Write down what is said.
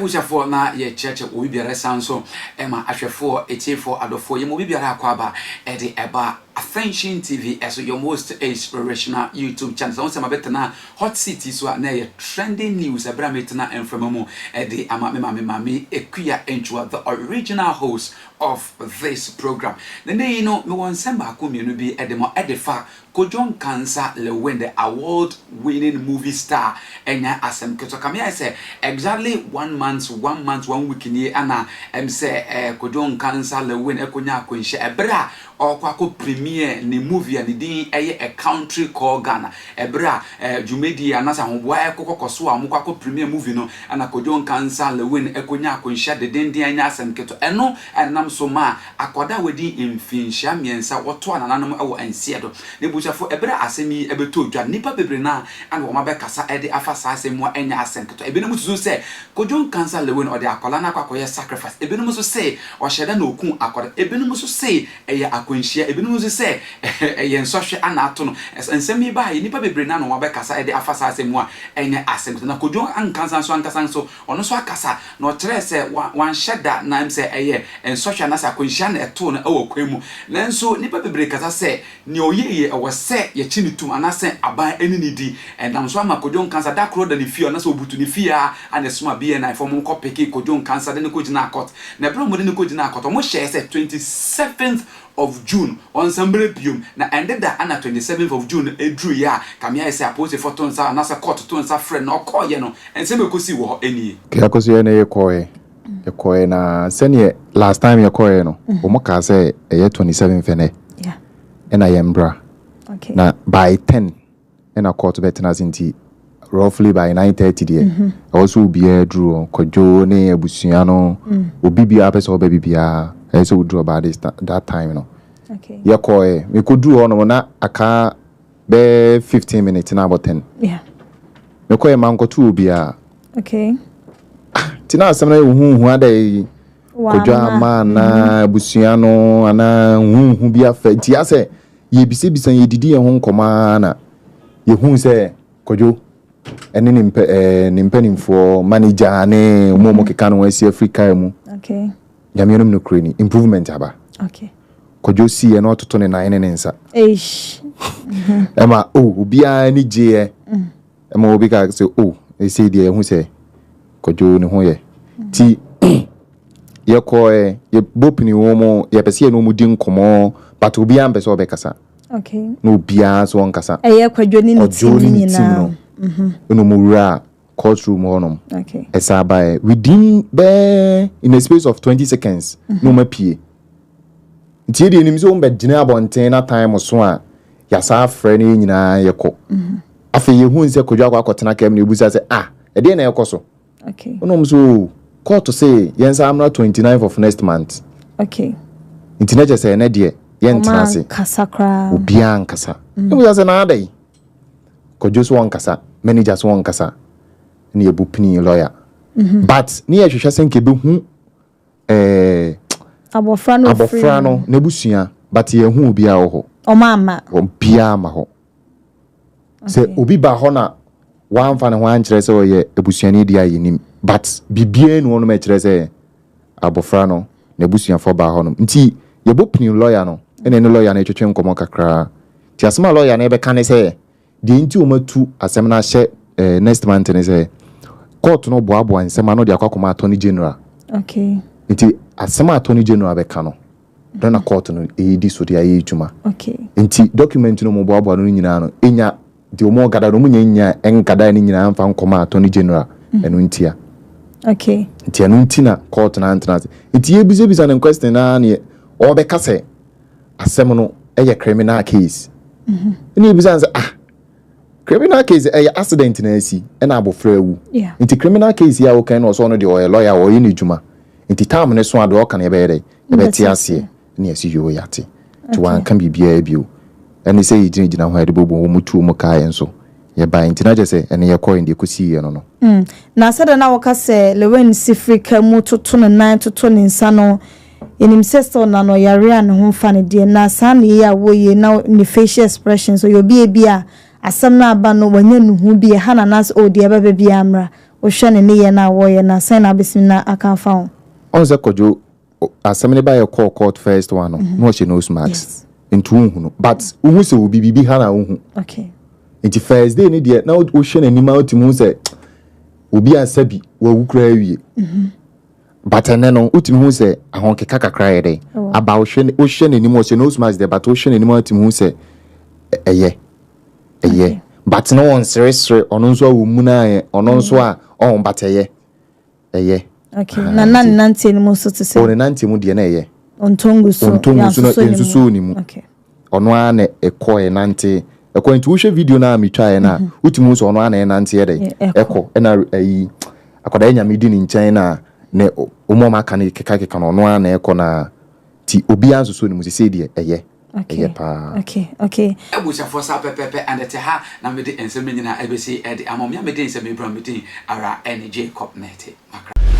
Abusuafoɔ, na yɛkyerɛkyerɛ obi biara san so ɛma ahwɛfoɔ, etiefoɔ, adɔfoɔ, yɛma obi biara akɔ aba ɛde ɛba Attention TV ɛso, your most inspirational YouTube channel. Sɛ wɔn sɛ ma bɛtena hot seat yi so a, na ɛyɛ trending news. Ɛberɛ a metena mframa mu ɛde ama me maame, Maame Ekuya Ntua, the original host of this program. Na ne yi no, mewɔ nsɛm baako mmienu bi ɛde ma ɛde fa Kojo Nkansah Lilwin, the award winning movie star. Ɛnya asɛm ketewa kame ayɛ sɛ exactly 1 month, 1 month 1 week nie ana sɛ Kojo Nkansah Lilwin ɛkɔnya akwanhyia ɛberɛ a ɔkɔ akɔ premiere ne movie a ne din ɛyɛ A Country Called Ghana. Ɛberɛ a dwumadie anaasɛ ahoboa ɛkɔkɔkɔ so a wɔkɔ akɔ premiere movie no, ɛna Kojo Nkansah Lilwin ɛkɔnya akwanhyia dedenden. Ɛnya asɛm ketewa. Ɛno ɛnam so ma akwadaa a wadi mfinhyia 3 wɔto anananom ɛwɔ nseɛ do. Na ebusuafo, ɛberɛ a asɛm yi ɛbɛtɔ dwa, nnipa bebree naa ana wɔn abɛkasa ɛde afa saa asɛm mu a ɛnyɛ asɛm ketewa. Ebinom susu sɛ Kojo Nkansah Lilwin ɔde akwadaa no akɔ akɔyɛ sacrifice, ebinom nso sɛ ɔhyɛ dɛ na okun akwadaa, ebinom nso sɛ ɛyɛ akwanhyia, ebinom nso sɛ ɛyɛ nsɔhwɛ ana ato no. Nsɛm yi baa yi, nnipa bebree naa na wɔn abɛkasa ɛde afa saa asɛm mu a ɛnyɛ asɛm ketewa. Na Kojo Nkansah nso ankasa nso, ɔno nso akasa na ɔkyerɛ sɛ wanhyɛ da na sɛ ɛyɛ nsɔhwɛ anaasɛ akwanhyia na ɛtoo no ɛwɔ kwan mu. Nanso nnipa bebree kasa sɛ nea ɔyɛ yɛ ɛwɔ sɛ yɛkyi ne tum anaasɛ aban ɛne ne di. Ɛnam so ama Kojo Nkansah da koro da ne fie anaasɛ obutu ne fie a ana ɛsoma BNI fɔ mo nkɔ pick Kojo Nkansah de ne kɔ gyina court. Na ɛberɛ a wɔde ne kɔ gyina court, ɔmo hyɛɛ sɛ 27th of June ɔnsan biom. Na ɛnde da ana 27th of June eduru yɛ a kamea yɛ sɛ apolisifoɔ to nsa anaasɛ court to nsa frɛ na ɔkɔɔyɛ no, nsɛm ekosi wɔ hɔ ɛnie. Kɛkɔ so yɛ na yɛkɔɛ na sɛneɛ last time yɛkɔɛ no, wɔn kaa sɛ ɛyɛ 27 fɛnɛ ɛna yɛn mbra na by 10 ɛna court bɛtena ase, nti roughly by 9:30 deɛ ɛwɔ sɛ obiara duru hɔ. Kwadwo ne abusua no, obi biara pɛ sɛ ɔba bibiara, ɛyɛ sɛ woduru about this that time no. Yɛkɔɛ, mekɔduru hɔ nom na aka bɛɛ 15 minutes na abɔ 10. Mekɔɛ ma nkɔto obiara. Nti na asɛm no yɛ huhu ada yi, Kwadwo ama anaa abusua no anaa huhu bi afa. Nti asɛ yɛbisabisa, yɛdidi yɛn ho nkɔmɔ ara na yɛhu sɛ Kwadwo ɛne ne mpɛ ne mpanimfoɔ, manager ne ɔmo a ɔmo keka no ho asi afiri kaa mu. Nyame no kure ni improvement aba. Kwadwo siiɛ na ɔtoto ne nan ne ne nsa. Eish. Ɛma o obiara ani gyeeɛ, ɛma obi ka sɛ o ɛsei deɛ ɛhu sɛ Kwadwo ne ho yɛ. Nti yɛkɔɛ, yɛbɔ pini wɔ mu, yɛpɛ sɛ yɛne ɔmu di nkɔmmɔ, but obiara mpɛ sɛ ɔbɛkasa. Na obiara nso ɔnkasa. Ɛyɛ Kwadwo ne ne Kwadwo team ne ne team nyinaa. no ɛna ɔmu wura court room hɔnom. Ɛsa baeɛ within bɛɛ in a space of 20 seconds na ɔma pie. Nti yɛdeɛ nim sɛ wɔn bɛgyina abɔnten na time so a yɛasa afrɛ no, yɛn nyinaa yɛkɔ. Afei yɛhu sɛ Kwadwo akɔ akɔtena kam na ebusa sɛ, ah, ɛdeɛ na ɛkɔ so? Ɔnom so court sɛ yɛnsa amra 29th of next month. Nti na kyerɛ sɛ ɛnɛ deɛ yɛntena ase. Ɔma kasa koraa. Obiara nkasa. Ɛmu sɛ na ada yi Kwadwo so wɔnkasa, manager so wɔnkasa, ne yɛbu pini lawyer, but ne yɛhwehwɛ sɛ nka ɛbɛhu Abɔfra no ofiri abɔfra no n'abusua, but yɛhu obiara wɔ hɔ. Ɔma ama. Obiara ma hɔ sɛ obi ba hɔ na wamfa ne ho ankyerɛ sɛ ɔyɛ abusuani deɛ a yɛnim, but biribiara ni hɔnom ɛkyerɛ sɛ abɔfra no n'abusuafoɔ baa hɔnom. Nti yɛbɔ pini lawyer no, ɛna ɛne lawyer no ɛtwetwe nkɔmmɔ kakraa. Nti asɛm a lawyer no ɛbɛka ne sɛ deɛ nti wɔn atu asɛm no ahyɛ next month ne sɛ court no boaboa nsɛm ano de akɔ akɔma attorney general. Nti asɛm a attorney general bɛka no na court no ɛyɛdi so de ayɛ adwuma. Nti document no mo boaboa no nyinaa no, ɛnya deɛ ɔmo ɔgada no, ɔmo nya ɛnkada ne nyinaa mfa nkɔma attorney general. Ɛno ntia. Nti ɛno nti na court no antena ase. Nti yɛbisabisa no question naa neɛ ɔbɛka sɛ asɛm no ɛyɛ criminal case. Ɛna yɛbisa no sɛ, ah, criminal case, ɛyɛ accident na asi ɛna abɔfra awu. Nti criminal case yi a wokan no, ɔsɛ ɔno deɛ ɔyɛ lawyer a ɔyɛ ne dwuma, nti time ne so a deɛ ɔka no yɛbɛyɛ dɛ yɛbɛte aseɛ. Ne yɛsi yoo, yɛate. Nti wanka biribiara bio. Ɛne sɛ yɛgyinagyina hɔ a yɛde bɔbɔ wɔn mu tuo mu kaeɛ nso yɛbaeɛ. Nti na kyerɛ sɛ ɛne yɛkɔɛ deɛ ɛkɔsiiɛ no. Na sɛdeɛ na wɔka sɛ Lilwin si firi ka mu toto ne nan, toto ne nsa no, yɛnim sɛ still na no ɔyare a ne ho mfa ne deɛ na saa ne yie a wɔyɛ na ne facial expression so yɛ obi ebi a asɛm no aba no wanya ne ho bi ɛha na anaasɛ o deɛ ɛbɛbɛ biara mmra. Wohwɛ ne nneyɛɛ no a wɔyɛ no a, sɛn na wobɛtumi na aka afa ho? Ɔhu sɛ Kwadwo, asɛm no baeɛ kɔɔ court first one no, na ɔhyɛ nose mask. Nti wonhu no. But wohu sɛ obi biribi ha na wohu. Nti first day no deɛ, na wohwɛ n'anim a wotumi hu sɛ obi a sɛbi wawu koraa awie. But ɛnɛ no, wotumi hu sɛ ahokeka kakra yɛ dɛn aba. Wohwɛ wohwɛ n'anim, ɔhyɛ nose mask deɛ, but wohwɛ n'anim a wotumi hu sɛ ɛyɛ ɛyɛ. But na wɔnseresere, ɔno nso a wɔmu no ayɛ, ɔno nso a ɔho, but ɛyɛ ɛyɛ. Okay. Na na ne nanteɛ no mu nso te sɛ? Ɔ ne nanteɛ mu deɛ na ɛyɛ. Ɔntɔ so. Ɔntɔ ngu so na nsusuo ne mu. Ɔno ara na ɛkɔ ɛnante ɛkɔ, nti wohwɛ video no a metwaeɛ no a, wotumi hu sɛ ɔno ara na ɛnante yɛ dɛ ɛkɔ, ɛna ɛyi akwadaa yi Nyame di ne nkyɛn na ne wɔn a wɔaka no kekakeka no, ɔno ara na ɛkɔ na ti obiara nsusuo ne mu sesei deɛ ɛyɛ. Ɛyɛ paa. Okay, okay. Abusuafoɔ, saa pɛpɛɛpɛ and ɛte ha na mede nsɛm no nyinaa ɛbɛsi ɛde ama mo. Me a mede nsɛm yi brɛ mo, me din ara ɛne Jacob Mete Makra.